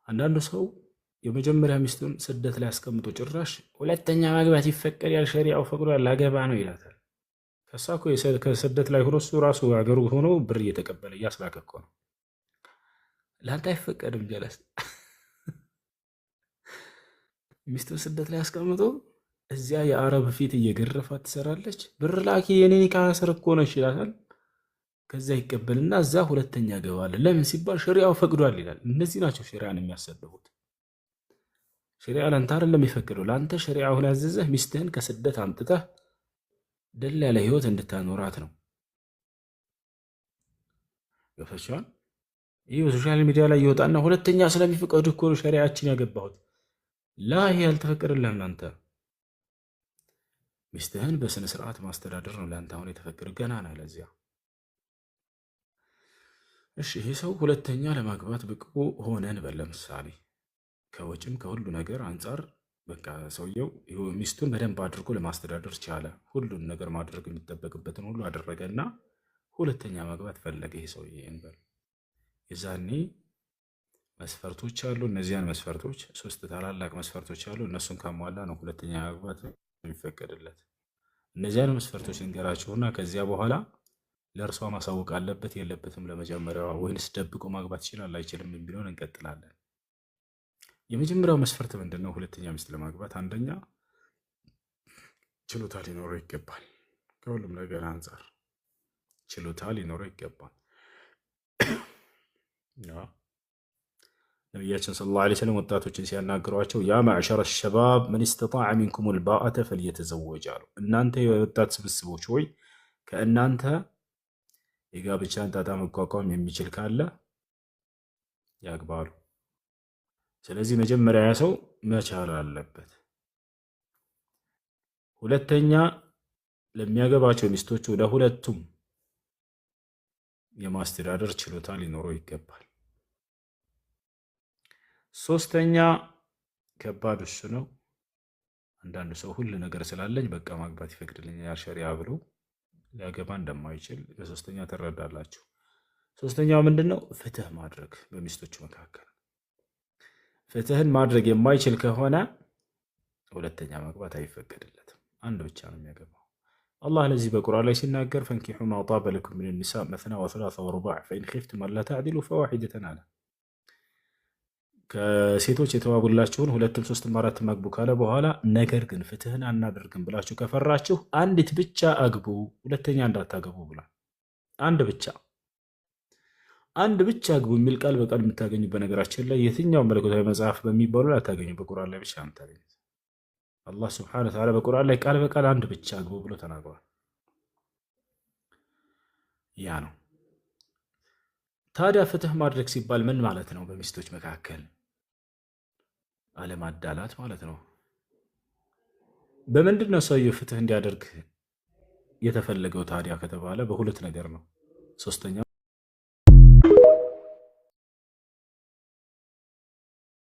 አንዳንዱ ሰው የመጀመሪያ ሚስቱን ስደት ላይ አስቀምጦ ጭራሽ ሁለተኛ ማግባት ይፈቀዳል፣ ሸሪዓው ፈቅዷል፣ ላገባ ነው ይላታል። ከእሷ እኮ ከስደት ላይ ሆኖ እሱ ራሱ ሀገሩ ሆኖ ብር እየተቀበለ እያስላከ እኮ ነው። ለአንተ አይፈቀድም። ጀለስ ሚስቱን ስደት ላይ አስቀምጦ እዚያ የአረብ ፊት እየገረፋት ትሰራለች። ብር ላኪ የኔ ኒካህ ስር እኮ ነች ይላታል። ከዚያ ይቀበልና እዛ ሁለተኛ ገባለን። ለምን ሲባል ሸሪዓው ፈቅዷል ይላል። እነዚህ ናቸው ሸሪዓን የሚያሰድቡት። ሸሪዓ ለአንተ አይደለም የፈቀደው። ለአንተ ሸሪዓውን ያዘዘህ ሚስትህን ከስደት አምጥተህ ደል ያለ ህይወት እንድታኖራት ነው። ገብታችኋል? ይህ በ social media ላይ ይወጣና ሁለተኛ ስለሚፈቀዱ እኮ ነው ሸሪዓችን ያገባሁት። ላ፣ ይሄ ያልተፈቀደልህም። ለአንተ ሚስትህን በስነ ስርዓት ማስተዳደር ነው ለአንተ አሁን የተፈቀደ። ገና ነህ ለዚያ። እሺ፣ ይሄ ሰው ሁለተኛ ለማግባት ብቁ ሆነ እንበል። ለምሳሌ ከወጪም ከሁሉ ነገር አንጻር በቃ ሰውየው ሚስቱን በደንብ አድርጎ ለማስተዳደር ቻለ። ሁሉን ነገር ማድረግ የሚጠበቅበትን ሁሉ አደረገ እና ሁለተኛ ማግባት ፈለገ ይሄ ሰውዬ እንበል። የዛኔ መስፈርቶች አሉ። እነዚያን መስፈርቶች፣ ሶስት ታላላቅ መስፈርቶች አሉ። እነሱን ካሟላ ነው ሁለተኛ ማግባት የሚፈቀድለት። እነዚያን መስፈርቶች ልንገራችሁና ከዚያ በኋላ ለእርሷ ማሳወቅ አለበት የለበትም ለመጀመሪያዋ፣ ወይንስ ደብቆ ማግባት ይችላል አይችልም የሚለውን እንቀጥላለን። የመጀመሪያው መስፈርት ምንድን ነው? ሁለተኛ ሚስት ለማግባት አንደኛ ችሎታ ሊኖረው ይገባል። ከሁሉም ነገር አንጻር ችሎታ ሊኖረው ይገባል። ነቢያችን ሰለላሁ ዐለይሂ ወሰለም ወጣቶችን ሲያናግሯቸው يا معشر الشباب من استطاع منكم الباءة فليتزوج አሉ። እናንተ የወጣት ስብስቦች ሆይ፣ ከእናንተ የጋብቻን ጣጣ መቋቋም የሚችል ካለ ያግባ አሉ። ስለዚህ መጀመሪያ ያ ሰው መቻል አለበት። ሁለተኛ ለሚያገባቸው ሚስቶቹ ለሁለቱም የማስተዳደር ችሎታ ሊኖረው ይገባል። ሶስተኛ ከባድ እሱ ነው። አንዳንዱ ሰው ሁሉ ነገር ስላለኝ በቃ ማግባት ይፈቅድልኛል ሸሪያ ብሎ ሊያገባ እንደማይችል በሶስተኛ ትረዳላችሁ። ሶስተኛው ምንድን ነው? ፍትህ ማድረግ፣ በሚስቶቹ መካከል ፍትህን ማድረግ የማይችል ከሆነ ሁለተኛ ማግባት አይፈቀድለትም። አንድ ብቻ ነው የሚያገባው። አላህ ለዚህ በቁርአን ላይ ሲናገር فانكحوا ما طاب لكم من النساء مثنى وثلاث ورباع فإن خفتم ألا تعدلوا فواحدة አለ። ከሴቶች የተዋቡላችሁን ሁለትም ሶስትም አራትም አግቡ ካለ በኋላ ነገር ግን ፍትህን አናደርግም ብላችሁ ከፈራችሁ አንዲት ብቻ አግቡ፣ ሁለተኛ እንዳታገቡ ብሏል። አንድ ብቻ፣ አንድ ብቻ አግቡ የሚል ቃል በቃል የምታገኙ በነገራችን ላይ የትኛው መለኮታዊ መጽሐፍ በሚባሉ ላይ አታገኙ። በቁርአን ላይ ብቻ ነው የምታገኙት። አላህ ስብሐነ ወተዓላ በቁርአን ላይ ቃል በቃል አንድ ብቻ አግቡ ብሎ ተናግሯል። ያ ነው። ታዲያ ፍትህ ማድረግ ሲባል ምን ማለት ነው? በሚስቶች መካከል አለማዳላት ማለት ነው። በምንድን ነው ሰውየው ፍትህ እንዲያደርግ የተፈለገው ታዲያ ከተባለ በሁለት ነገር ነው። ሶስተኛው